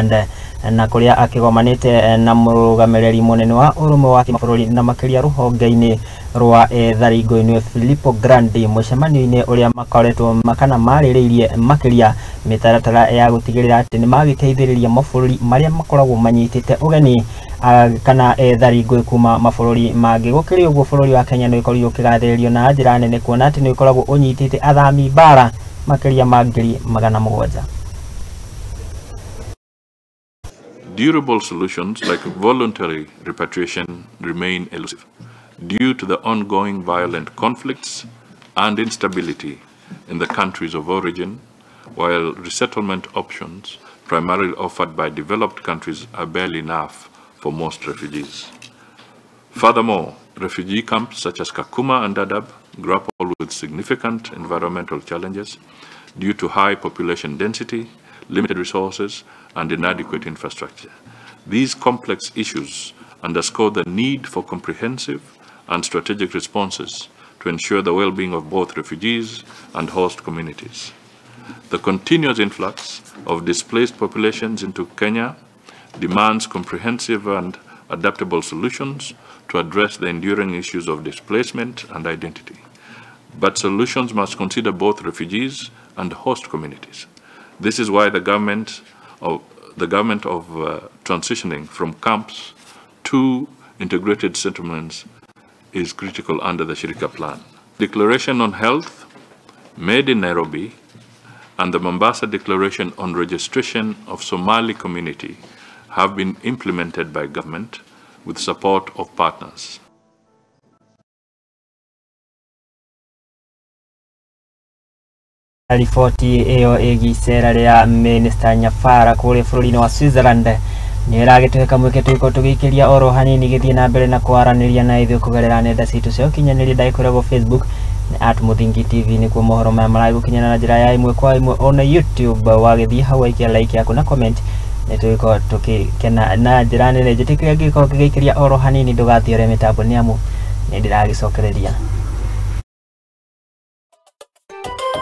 Switzerland na kũrĩa akĩgomanĩte na mũrũgamĩrĩri mũnene wa ũrũmwe wa kĩmabũrũri na makĩria rũhonge-inĩ rwa ethari ngũĩ Filippo Grandi, mũcemanio-inĩ ũrĩa makoretwo kana marĩrĩirie makĩria mĩtaratara ya gũtigĩrĩra atĩ nĩ magĩteithĩrĩria mabũrũri marĩa makoragwo manyitĩte ũgeni kana ethari ngũĩ kuma mabũrũri mangĩ. Gũkĩrĩ ũguo, bũrũri wa Kenya nĩ ũkorirwo ũkĩgathĩrĩrio na njĩra nene kuona atĩ nĩ ũkoragwo ũnyitĩte athami mbara makĩria ma 700,000. Durable solutions like voluntary repatriation remain elusive due to the ongoing violent conflicts and instability in the countries of origin, while resettlement options primarily offered by developed countries are barely enough for most refugees. Furthermore, refugee camps such as Kakuma and Dadaab grapple with significant environmental challenges due to high population density, limited resources, and inadequate infrastructure. These complex issues underscore the need for comprehensive and strategic responses to ensure the well-being of both refugees and host communities. The continuous influx of displaced populations into Kenya demands comprehensive and adaptable solutions to address the enduring issues of displacement and identity. But solutions must consider both refugees and host communities. This is why the government of transitioning from camps to integrated settlements is critical under the Shirika Plan. Declaration on Health made in Nairobi and the Mombasa Declaration on Registration of Somali Community have been implemented by government with support of partners. Riboti ĩyo ĩgiĩ icera rĩa Minister Nyabara kũrĩa bũrũri-inĩ wa Switzerland nĩ ĩragĩtũhe kamweke tũgĩkorwo tũgĩikĩria oro hanini gĩthiĩ na mbere na kwaranĩria na ithuĩ kũgerera nenda citũ cia ũkinyanĩria ndagĩkoragwo Facebook nĩ at Muthingi TV, nĩkuo mohoro maya maragũkinyana na njĩra ya ĩmwe kwa ĩmwe, ona YouTube wagĩthiĩ hau waikia like yaku na comment nĩ tũgĩkorwo tũgĩkena na njĩra nene. Njĩtĩkĩria ngĩkorwo ngĩgĩikĩria oro hanini ndũgathiore mĩtambo nĩ amu nĩ ndĩragĩcokereria.